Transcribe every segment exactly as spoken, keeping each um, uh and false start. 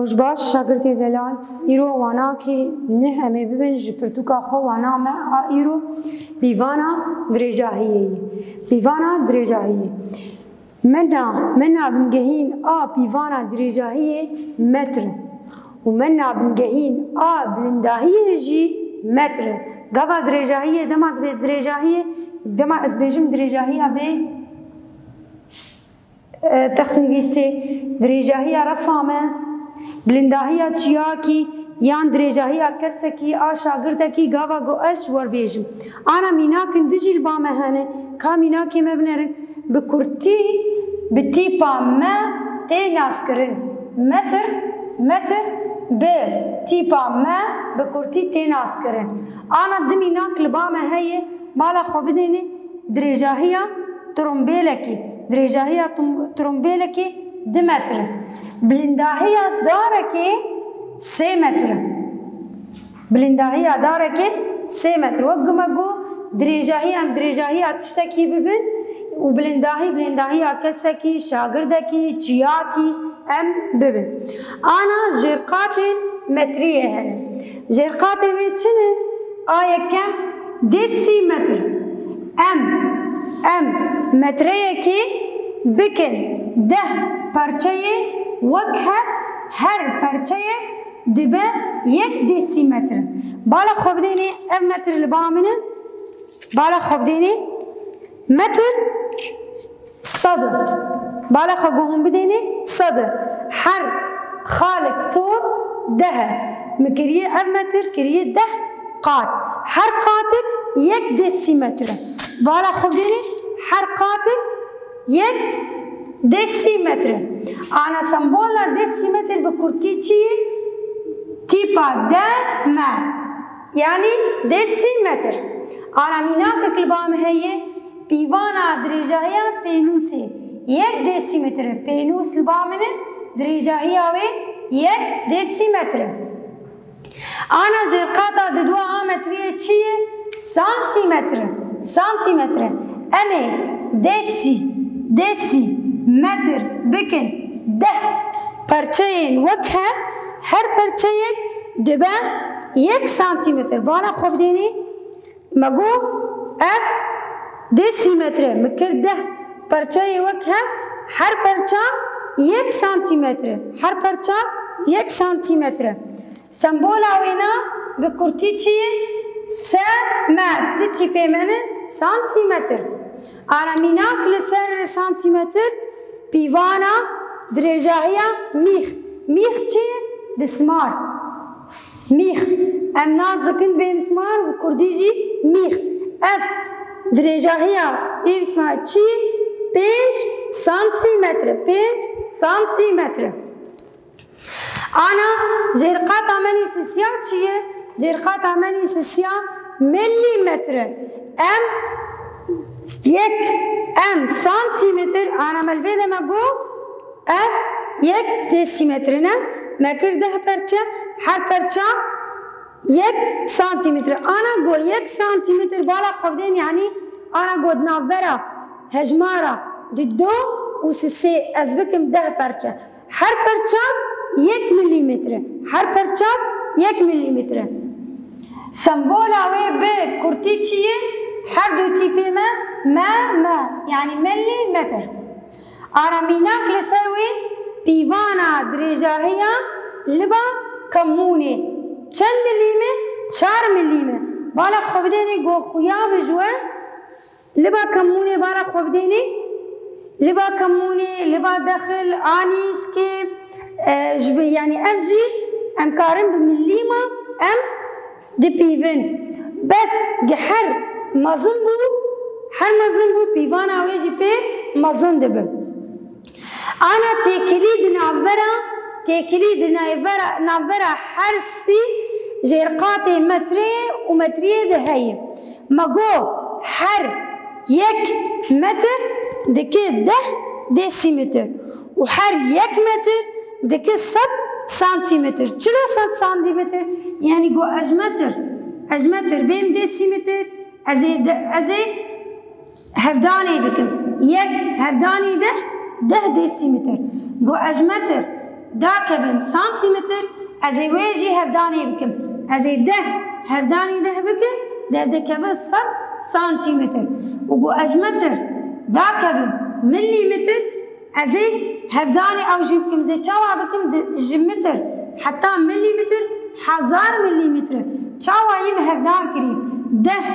Roj baş, şagirtê delal. Îro wanakê neh em ê bibin ji pirtûka xwe, wana me a îro pîvana dirêjahiyê ye. Pîvana dirêjahiyê. Mena, mena bingehîn a pîvana dirêjahiyê metr in û mena bingehîn a bilindahiyê jî metr in. Gava dirêjahiyê, dema dibê dirêjahiyê, dema ez bêjim dirêjahiya vê e, textnivîsê, dirêjahiya refa me, bilindahiya çiyakî yan dirêjahiya kesekî a şagirtekî, gava ku ez ji we re bêjim. Ana mînakin du jî li ba me hene, ka mînakê me binerin, bi kurtî bi tîpa me tê naskirin. Metr, metr bi tîpa me bi kurtî tê naskirin. Ana du mînak li ba me heye, bala xwe bidêne, dirêjahiya trombêlekê, dirêjahiya tom-, trombêlekê du metr e. Bilindahiya darekê sê metr e. Bilindahiya darekê sê metr. Wek ku me got, dirêjahiya em dirêjahiya tiştekî bibin û bilindahî, bilindahiya kesekî, şagirdekî, çiyakî em bibin. Ana jêrqatên metriyê hene. Jêrqatê wê çi ne? A yekem desîmetr. Em, em metreyekê bikin deh parçeyê wek hev, her parçeyek dibe yek desîmetr. Bala xwe bidênê, ev metr li ba min e. Bala xwe bidênê, metr sed e. Bala xwe guhûn bidênê, sed e. Her xalek sor deh e. Min kiriye ev metr, kiriye deh qat. Her qatik yek desîmetr e. Bala xwe bidênê, her qatik yek desîmetr e. Ana sembola desîmetr bi kurtî çi ye? Tîpa D M. Yanî desîmetr. Ana mînakek li ba me heye, pîvana dirêjahiya pênûsê yek desîmetr e. Pênûs li ba min e, dirêjahiya wê yek desîmetr e. Ana jêrqata didua a metriyê çi ye? Santîmetr e. Santîmetr e. Em ê desî, desî metr bikin deh parçeyên wek hev, her parçeyek dibe yek santîmetr. Bala xwe bidênê, me got ev desîmetr e. Min kir deh parçeyê wek hev, her parça yek santîmetr e. Her parça yek santîmetr e. Sembola wêna bi kurtî çi ye? S M. Du tîpê me ne santîmetr. Ana mînak li ser santîmetr, pîvana dirêjahiya mîx. Mîx çi ye? Bismar. Mîx. Em nas dikin bê mismar, bi kurdî jî mîx. Ev dirêjahiya vê mismar çi? Pênc santîmetre. Pênc santîmetre. Ana jêrqata menî sisiya çi ye? Jêrqata menî sisiya milîmetre. Em yek, em santîmetre, ana me li vê de me got, ev yek desîmetre ne, me kir deh perçe, her perça yek santîmetre. Ana got yek santîmetre, bala xwe bidên, yanî ana got navbera hejmara dido û sisê ez bikim deh perçe. Her perçak yek milîmetre. Her perçak yek milîmetre. Sembola wê bi kurtî çi ye? Her du tîpê me, me, me, yanî milîmetre. Ana mînak li ser wê pîvana dirêjahiya liba kemûnê. Çend milîm e? Çar milîm e. Bala xwe bidênê, go xuya bi ji we. Liba kemûnê bala xwe bidênê. Liba kemûnê, liba dexil, anîskê, e, ji bi, yanî ev jî em karin bi milîma em dipîvin. Bes gi her mezin bû, her mezin bû, pîvana wê jî pê mezin dibe. Ana têkilî di navbera, têkilî di navbera, navbera her sî jêrqatê metreyê û metriyê de heye. Me got her yek metr dike deh desîmetr û her yek metr dike sed santîmetr. Çilo sed santîmetr? Yanî got ez metr, ez metr bêm desîmetr, ez ê de, ez ê hevdanê bikim. Yek hevdanî deh, deh desîmetr. Got ez metr, dakevim santîmetr, ez ê wê jî hevdanê bikim. Ez ê deh hevdanî deh bikim, derdikeve sed santîmetr. Û ku ez metr dakevim milîmetr, ez ê hevdanê ew jî bikim. Ez ê çawa bikim? Di, ji metr heta milîmetr hezar milîmetr e. Çawa yî min hevdan kirî? Deh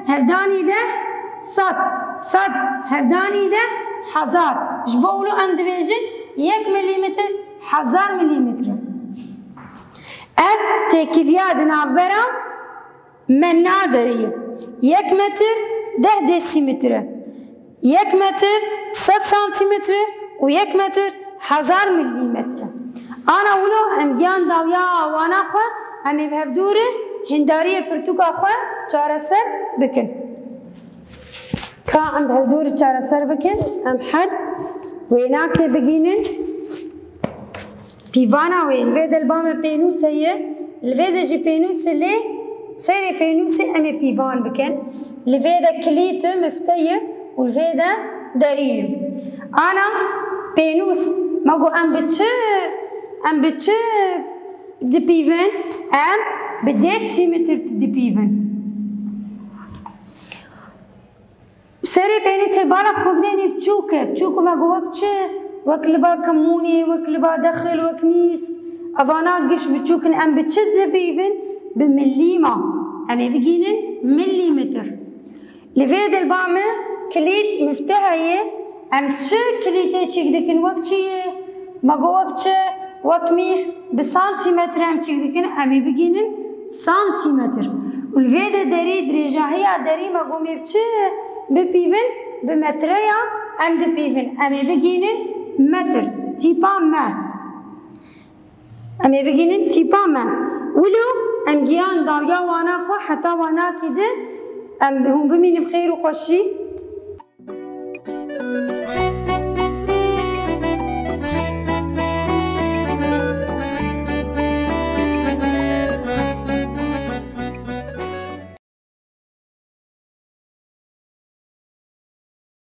hevdanî deh sed, sed hevdanî deh hezar. Ji bo wilo em dibêjin yek milîmetr hezar milîmetr e. Ev têkiliya di navbera me naderî. Yek metr deh desîmetr e. Yek metr sed santîmetr e û yek metr hezar milîmetr e. Ana wilo em giyan dawiya wana xwe, em ê bi hevdû re hindariyê pirtûka xwe çareser bikin. Ka em bi hevdû re çareser bikin, em her wênakê bigînin. Pîvana wê, li vê de li ba me pênûs heye, li vê de jî pênûs e, lê serê pênûsê em ê pîvan bikin. Li vê de kilît e, mifte ye û li vê de derî ye. Ana pênûs, me got em bi çi, em bi çi dipîvin? Em bi desîmetr dipîvin. Serê pênûsê bala xwe bidênê biçûk e. Biçûk me got wek çi? Wek li ba kemûnê, wek li ba dexil, wek nîs. Evana giş biçûk in. Em bi çi dipîvin? Bi milîma. Em ê bigînin milîmetr. Li vê de li ba me kilît mifte heye. Em çi kilîtê çîk dikin? Wek çi ye? Me got wek çi? Wek mîx. Bi santîmetr em çîk dikin, em ê bigînin santîmetr. Û li vê de derî, dirêjahiya derî me got em ê bi çi bipîvin? Bi metreya em dipîvin. Em ê bigînin metr. Tîpa me. Em ê bigînin tîpa me. Wilo em giyan dawiya wana xwe heta wanakî di. Em hûn bimînin bi xêr û xweşî.